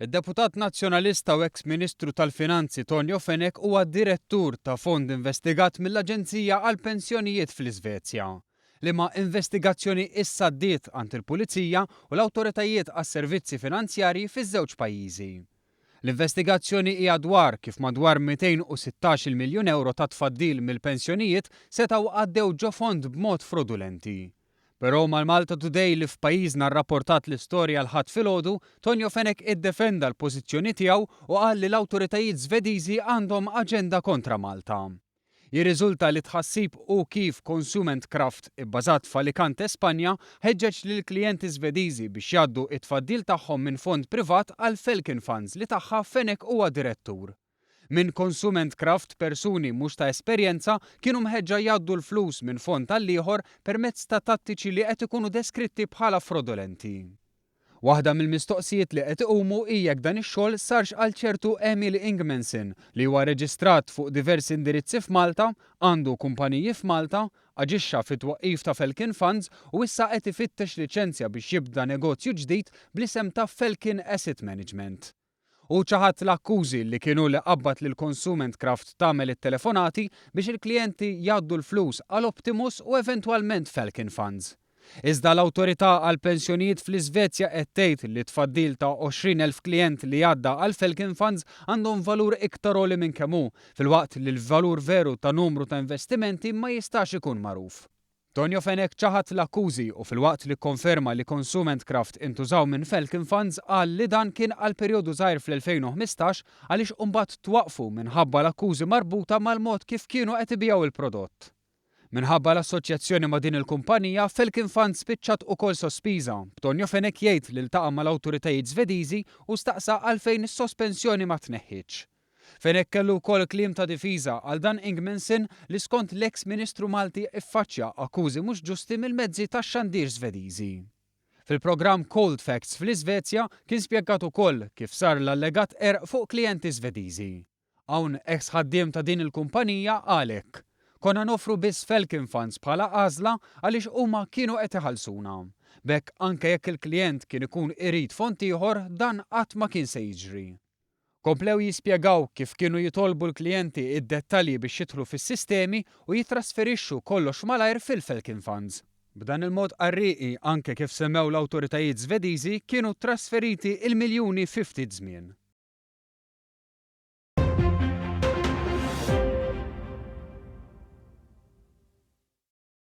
Id-deputat Nazzjonalista u eks Ministru tal-Finanzi Tonio Fenech huwa direttur ta' fond investigat mill-Aġenzija għall-Pensjonijiet fl-Iżvezja, liema investigazzjoni issa għaddiet għand il-Pulizija u l-awtoritajiet għas-servizzi finanzjarji fiż-żewġ pajjiżi. L-investigazzjoni hija dwar kif madwar 216-il miljun ewro ta' tfaddil mill-pensjonijiet setgħu għaddew ġo fond b'mod frodulenti. Però mal-Malta Today li f'pajjiżna rrapportat l-istorja l-Ħadd filgħodu, Tonio Fenech iddefenda l-pożizzjoni tiegħu u qal li l-awtoritajiet Żvediżi għandhom aġenda kontra Malta. Jirriżulta li t-tħassib hu kif Konsument Kraft, ibbażat f'Alicante, Spanja, ħeġġeġ lill-klijenti Żvediżi biex jgħaddu t-tfaddil tagħhom minn fond privat għal Falcon Funds li tagħha Fenech huwa direttur. Minn Konsument Kraft persuni mhux ta' esperjenza kienu mħeġġa jgħaddu l-flus minn fond għall-ieħor permezz ta' tattiċi li qed ikunu deskritti bħala frodolenti. Waħda mill-mistoqsijiet li qed iqumu hi jekk dan ix-xogħol sarx għal ċertu Emil Ingmanson li huwa reġistrat fuq diversi indirizzi f'Malta, għandu kumpaniji f'Malta, aġixxa fit-twaqqif ta' Falcon Funds u issa qed ifittex liċenzja biex jibda negozju ġdid bl-isem ta' Falcon Asset Management. Hu ċaħad l-akkużi li kien hu li qabbad lil Konsument Kraft tagħmel it-telefonati biex il-klijenti jgħaddu l-flus għal Optimus u eventwalment Falcon Funds. Iżda l-Awtorità għall-Pensjonijiet fl-Iżvezja qed tgħid li t-tfaddil ta' 20,000 klijent li għadda għal Falcon Funds għandhom valur iktar għoli minn kemm hu, filwaqt li l-valur veru ta' numru ta' investimenti ma jistax ikun magħruf. Tonio Fenech ċaħad l-akkużi u filwaqt li kkonferma li Konsument Kraft intużaw minn Falcon Funds qal li dan kien għal perjodu żgħir fl-2015 għaliex imbagħad twaqqfu minħabba l-akkużi marbuta mal-mod kif kienu qed ibigħu l-prodott. Minħabba l-assoċjazzjoni ma' din il-kumpanija, Falcon Funds spiċċat ukoll sospiża, b'Tonio Fenech jgħid li ltaqa' mal-awtoritajiet Żvediżi u staqsa għalfejn is-sospensjoni ma tneħħietx. Fenech kellu wkoll kliem ta' difiża għal Dan Ingmanson li skont l-eks Ministru Malti ffaċċja akkużi mhux ġusti mill-mezzi tax-xandir Żvediżi. Fil-programm Cold Facts fl-Iżvezja kien spjegat ukoll kif sar l-allegat qerq fuq klijenti Żvediżi. Hawn eks ħaddiem ta' din il-kumpanija qal hekk, Konna noffru biss Falcon Funds bħala għażla għaliex huma kienu qed iħallsuna. B'hekk anke jekk il-klijent kien ikun irid fond ieħor dan qatt ma kien se jiġri. Komplew jispjegaw kif kienu jitolbu l-klijenti d-dettalji biex jidħlu fis-sistemi u jittrasferixxu kollox malajr fil-Falcon Funds. B'dan il-mod qarrieqi, anke kif semmew l-awtoritajiet Żvediżi, kienu ttrasferiti l-miljuni fi ftit żmien.